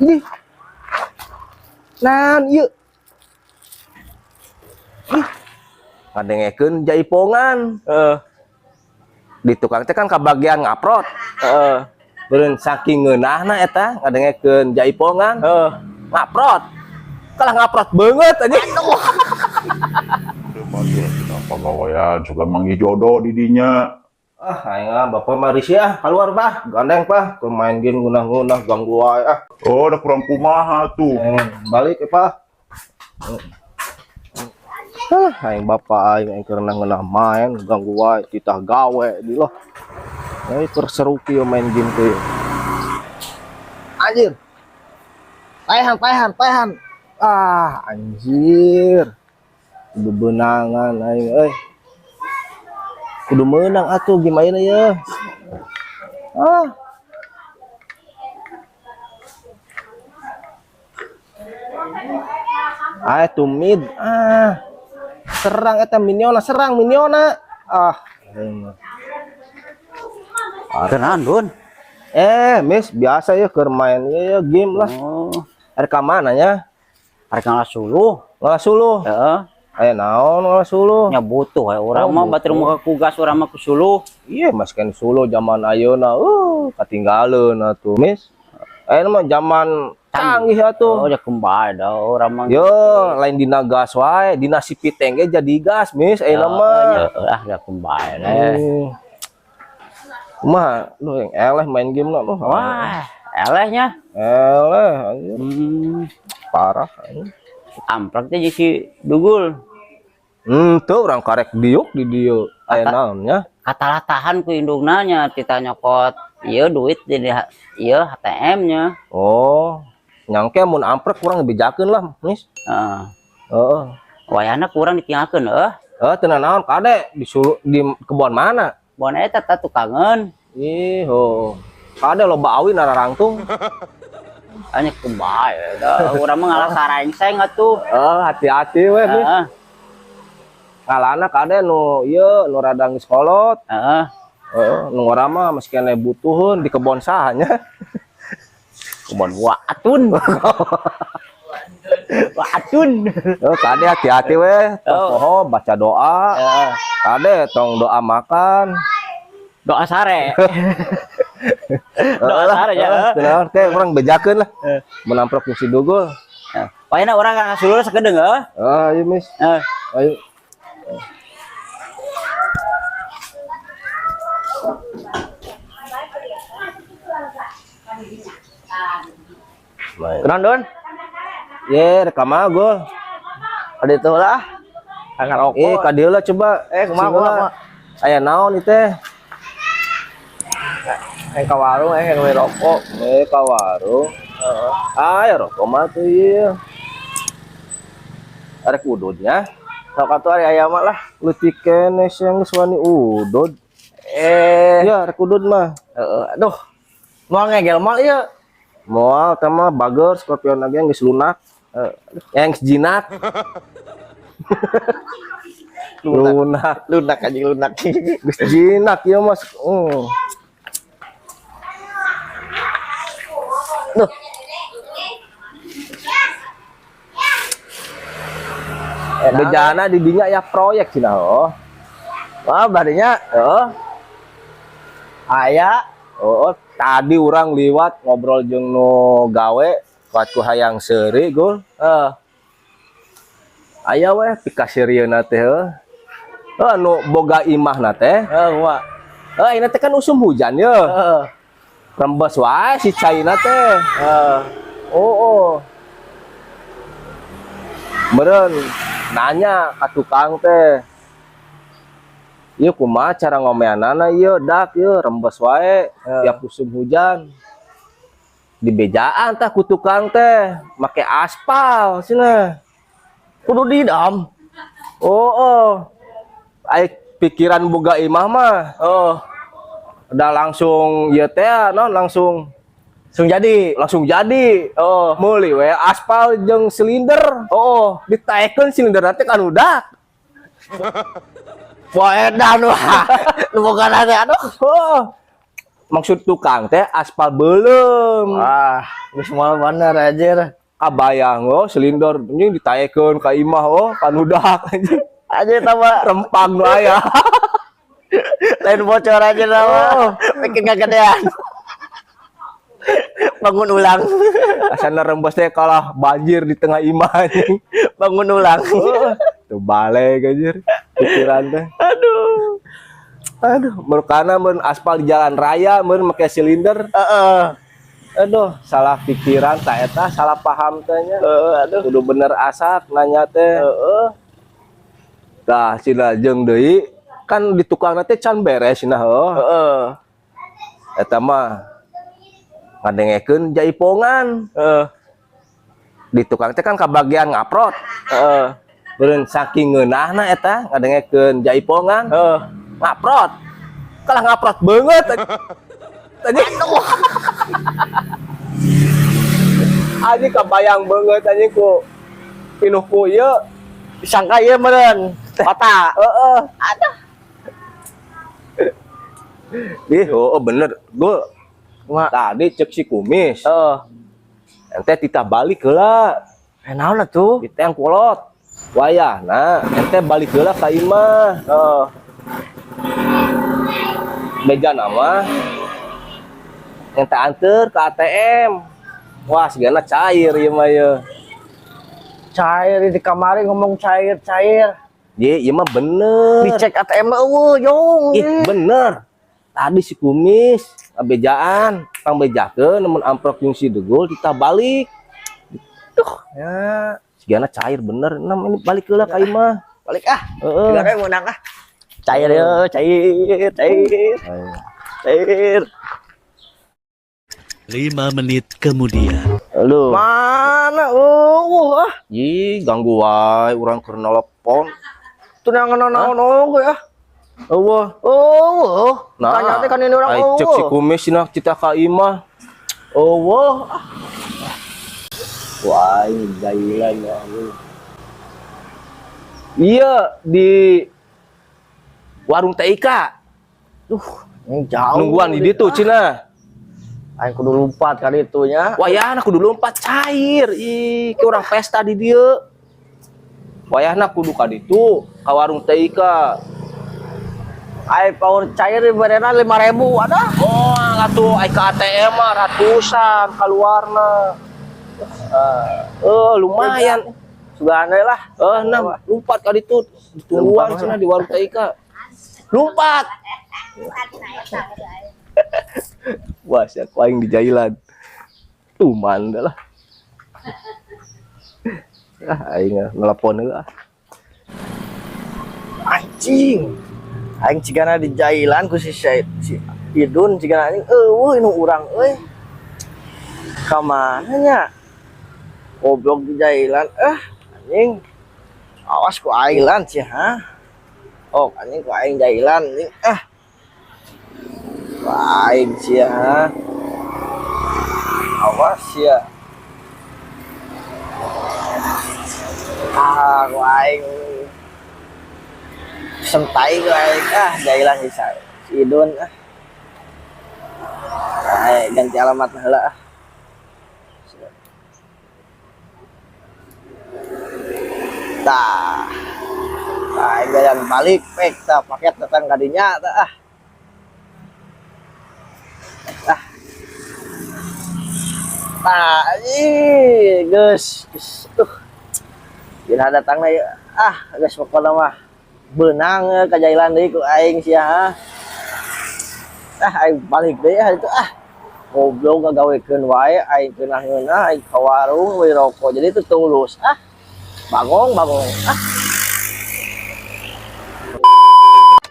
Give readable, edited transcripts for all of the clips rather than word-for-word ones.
Ini. Naon ieu? Ih. Ngadengekeun jaipongan. Di tukang teh kan kabagian ngaprot. Beureun saking ngeunahna eta ngadengekeun jaipongan. Ngaprot. Kalah ngaprot beungeut anjing. Pagawean suka manggih jodoh di dinya. Ah, aing ah, bapak mah risih ah, keluar bah, gandeng bah, keur main game ngeunah-ngeunah ganggu wae ah. Oh, udah kurang kumaha tuh. Eh, balik ya, Pak. Ah, aing bapak aing aing keur ngeunah main ganggu wae, titah gawe di loh. Aing keur seru kieu main game teh. Anjir. Tahan, tahan, tahan. Ah, anjir. Kudu beunangan aing euy. Kudu menang atuh gimana ya? Ah. Ah, tumid. Ah. Serang eta miniona, serang miniona. Ah. Aing mah. Kenaon, Dun? Eh, Miss, biasa ya keur main ya, ya game lah. Oh, Arek ka mana nya? Arek ngalah suluh. Ngalah suluh. Heeh. Aya naon ngalah suluh? Nya butuh we urang Oh, mah batur butuh. muka ku gas urang mah ku suluh. Iya, mas kan suluh zaman ayeuna katinggaleun atuh, Miss. Ayeuna mah zaman canggih atuh. Oh, ya kembali dah urang mah. Yo, lain dina gas wae, dina si piteng ge jadi gas, Miss, ayeuna mah. Heeh, ah ya kembali deh. Kumaha lu yang eleh main game lah lu. Wah, elehnya. Eleh anjir, parah anjir. Amplek teh jeung si Dugul. Tuh urang karek diuk di dieu. Aya naon nya? Katalatahan ku indungna nya tita nyokot ieu duit di ieu ATM nya. Oh, nyangke mun amprek kurang dibejakeun lah, Miss. Heeh. Heeh. Wayahna kurang ditinggalkeun heuh. Heuh, teu naon kade disuruh di kebon mana? Bon eta tah tukangeun. Ih, oh. Kade loba awi nararangtung. Anya kumaha da urang mah ngalah sarengseng atuh. Eh, hati-hati we, Miss. Heeh. Ngalana kade nu ieu nu rada geus kolot. Heeh. Heeh, nu ngora mah masih keneh butuheun di kebon saha nya. Kebon watun. Watun. Oh, kade hati-hati we, tong Oh. poho baca doa. Heeh. Kade tong doa makan. Doa sare. Doa Heeh lah, sare ya. heeh, teu naon teh urang bejakeun lah. Mun amprok jeung si Dugul. Wayahna urang ka sulur sakedeung heuh. Ah, ayo Miss. Heeh. Ayo. Main. Kenaon, Don? Ye, rek ka mana, Gul? Ada itu lah. Angkat rokok. Eh, ka dieu lah coba. Eh, kumaha, Sing heula. Kumaha, kumaha? Aya naon ieu teh? Eh, ka warung, eh, ngewe rokok. Eh, ka warung. Heeh. Ah, ya rokok mah tuh ieu. Arek ududnya. Sok atuh ari aya mah lah. Leutik keneh sia geus wani udud. Eh, Ya, arek udud mah. heeh. Aduh. Moal ngegel moal ieu. Moal teh mah bager Scorpion lagi yang geus lunak. Heeh. Yang geus jinak. Lunak. Lunak. Lunak anjing lunak. Geus jinak ieu mah. Oh. Duh. Bejana di dinya ya proyek cenah oh. Wah, barinya Heeh. aya. Oh, oh, tadi urang liwat ngobrol jeung nu gawe kuat ku hayang seuri gul. Heeh. Aya we pikaseurieuna teh heuh. Heuh nu boga imahna teh. Heeh, kumaha? Heuh ayeuna teh kan usum hujan ye. Heeh. Rembes wae si caina teh. Heeh. Oh, oh. Meureun nanya ka tukang teh. Ieu kumaha cara ngomeanana ieu dak ieu rembes wae tiap musim hujan. Di bejaan tah ku tukang teh make aspal cenah. Kudu didam. Oh, oh. Ai pikiran boga imah mah Oh, udah langsung ieu teh non langsung langsung jadi. Langsung jadi. Oh. Meuli we aspal jeung silinder. Oh. Ditaekeun silinder teh kan udah. Wah, edan wah. Nu boga teh aduh. Oh. Maksud tukang teh aspal beuleum. Wah, geus moal bener anjir. Kabayang oh silinder anjing ditaekeun ka imah oh panudak anjing. Anjir tambah Rempang nu aya. Lain bocor aja nama. Bikin kegedean. Bangun ulang. Asana rembes teh kalah banjir di tengah imah anjing. Bangun ulang. Tuh balik anjir pikiran teh. Aduh. Aduh, merkana mun aspal di jalan raya mun make silinder. Heeh. Aduh, salah pikiran ta eta, salah paham teh nya. Heeh, aduh. Kudu bener asak nanya teh. Heeh. Tah sina jeung deui kan di tukang teh can beres cenah heuh. Heeh. Eta mah ngadengekeun jaipongan. Heeh. Di tukang teh kan kabagian ngaprot. Heeh. Beureun saking ngeunahna eta ngadengekeun jaipongan. Heeh. Ngaprot. Kalah ngaprot beungeut. Anjing. Anjing kabayang beungeut anjing ku pinuh ku ieu. Disangka ieu meureun. Kota. Heeh. Aduh. Ih, oh, bener. Gua tadi cek si Kumis. Heeh. Ente titah balik heula. Naon atuh? Di teh kolot. Wayahna ente balik heula ka imah. Heeh. Beja nama ente anter ke ATM. Wah, sigana cair ieu mah ieu. Cair di kamari ngomong cair-cair. Ye, ieu mah bener. Dicek ATM mah eueuh, jong. Ih, bener. Tadi si Kumis ngabejaan, pangbejakeun mun amprok jeung si Degul titah balik. Duh, ya, sigana cair bener. Nam ini balik heula ka imah. Balik ah. Heeh. Sigana meunang ah. Cair ya, cair, cair. Cair. 5 menit kemudian. Halo. Mana eueuh ah. Ih, ganggu wae urang keur nelpon. Tunangan naon oge ah. Eueuh. Eueuh. Nah, tanya teh kan ini urang ai eueuh. cek si Kumis cenah cita ka imah. Eueuh ah. Wah, ini jailan ya. Iya, di warung TIK. Duh, ini jauh. Nungguan di ditu cenah. Aing kudu lompat kali itu nya. Wayahna kudu lompat cair. Ih, ki urang pesta di dieu. Wayahna kudu ka ditu, ka warung TIK. Ai power cair diberena 5.000 ada. Oh, atuh ai ka ATM mah ratusan kaluarna. Lumayan. Sugane lah. Nah, lompat ka ditu, ditungguan cenah di warung TIK. Lompat. Wah, siapa aing di jailan. Tuman dah lah. Ah, aing nelpon heula. Anjing. Aing cigana di jailan ku si Idun cigana anjing eueuh nu urang euy. Ka mana nya? Goblok di jailan anjing. Awas ku aing lan sia ha. Oh, anjing ku aing jailan anjing ah. Ku aing sia ha. Awas sia. Ah, ku aing sentai ku aing ah jailan si Idun ah. Ay, ganti alamat heula ah. Tah. Tah, jalan balik pek tah paket datang ka dinya tah ah. Tah. Tah, ih, geus, geus. Dina datangna ieu. Ah, geus pokona mah beunang ka jailan deui ku aing sia ah. Ah, aing balik deui ah itu ah. Goblok ngagawekeun wae aing keunah-ngeunah aing ka warung meuli rokok. Jadi itu tulus ah. Bagong, bagong. Ah.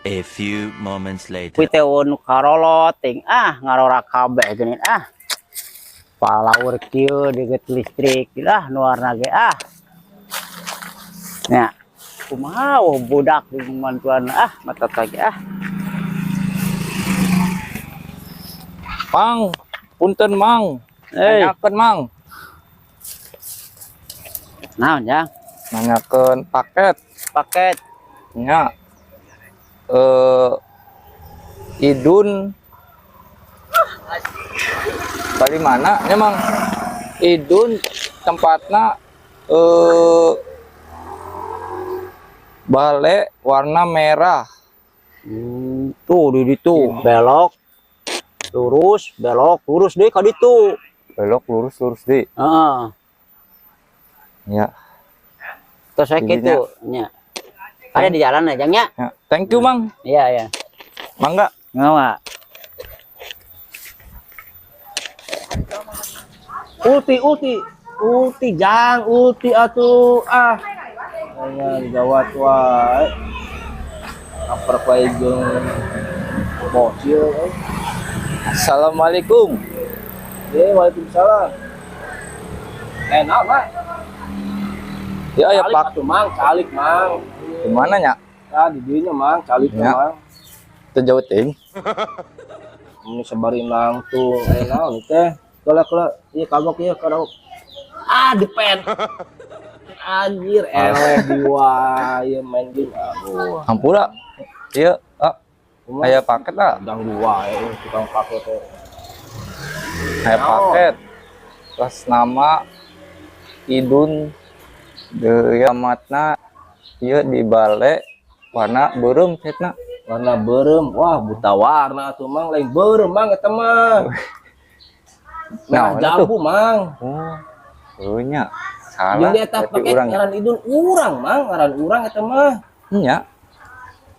A few moments later. Kuwi teh nu karolot ting ah ngarora kabeh geuning ah. Palaur kieu deukeut listrik lah nu warna ge ah. Nya kumaha budak di mantuan ah mata tag ah. Mang, punten Mang. Nanyakeun Mang. Naon jang? Nanyakeun paket. Paket. Nya. Idun Bali mana nya, Mang? Idun tempatna bale warna merah. Tuh di ditu, belok lurus, belok lurus deh ka ditu. Belok lurus lurus di. Heeh. Ya. Terus saya Ininya. gitu nya. Ada di jalan aja nya. Ya. Thank you, Mang. Iya. Mangga. Enggak. Ulti, ulti. Ulti jang, ulti atuh ah. Ayan gawat wae. Aper wae jeung bocil euy. Assalamualaikum. Waalaikumsalam. Enak, Pak. Ya, ya, Calik Pak. atuh, Mang, calik, Mang. Di mana nya? Ya, di dinya, Mang, calik Ya. Mang. Teu jauh teuing. Ini sebarin langsung, naon teh. Kala kala, ieu kagok ieu kagok. Ah, depen. Anjir, eleh dua, ieu main game. Aduh. Hampura. Iya, ah, Kumaha? aya paket ah. Udang dua, tukang paket teh. Aya paket. Terus nama Idun deui amatna ieu di bale warna beureum cetna. Warna beureum, wah buta warna atuh Mang, lain beureum Mang eta mah. Nah, Merah jambu Mang. Oh, heuh nya. Salah. Jeung dia eta berarti paket urang ngaran Idun urang Mang, ngaran urang eta mah. nya.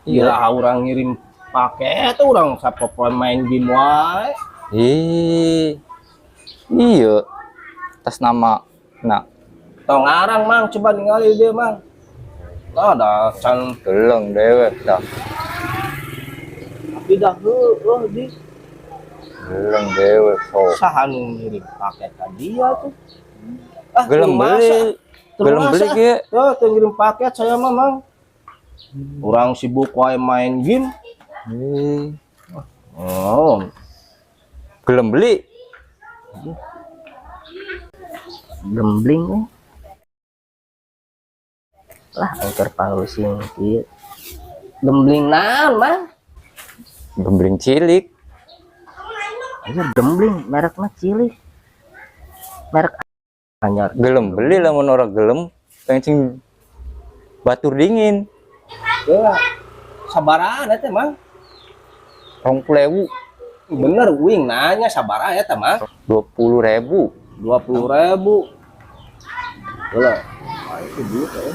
Iya, urang ngirim paket urang sapopoe main game wae. Ih. Iya. Tas nama nah Tong ngarang Mang, coba ningali dia Mang. Nah, ada can geleng dewek dah. tapi dah heueuh di Geleng dewek so. saha nu ngirim paket ka dia tuh. Ah, Gelem beli. Gelem beli ge. Tuh, teu ngirim paket saya mah Mang. Urang sibuk wae main game. Ih. Oh, Gelem beli. Gembling eh. Lah angker pausing kieu. Gembling naon, Mang? Gembling cilik. Anjir gembling merekna cilik. Merek Anyar. Gelem beli lamun ora gelem kencing batur dingin. Ya, sabaraha eta Mang? 20.000. Bener wing nanya sabaraha eta Mang? 20.000. 20.000. Lah, itu duit ya.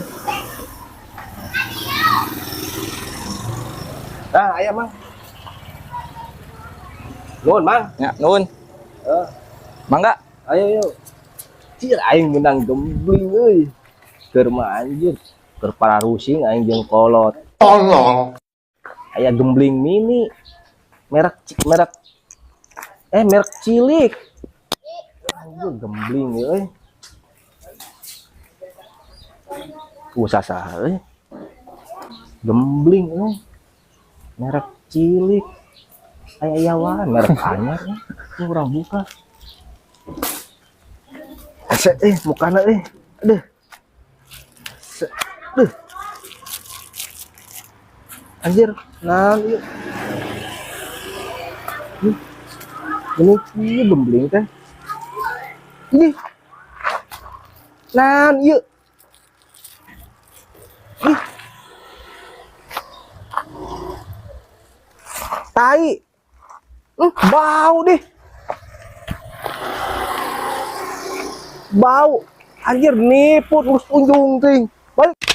Nah, aya Mang. Nuhun, Mang. Ya, nuhun. Mangga. Ayo, yuk. Cir aing menang gembling euy. Keur mah anjir, keur pararusing aing jeung kolot. Tolol. Aya gembling mini. Merek merek merek cilik. Anjir gembling euy. Saha euy. Gembling euy. Merek cilik. Aya aya wae merek anyar euy. Urang buka. Ese mukana Aduh. Se, aduh. Anjir, naon ieu? Ini ieu gembling teh. Ini. Naon ieu? Ih. Tai. Bau deh. Bau. Anjir niput urus unjung ting. Balik.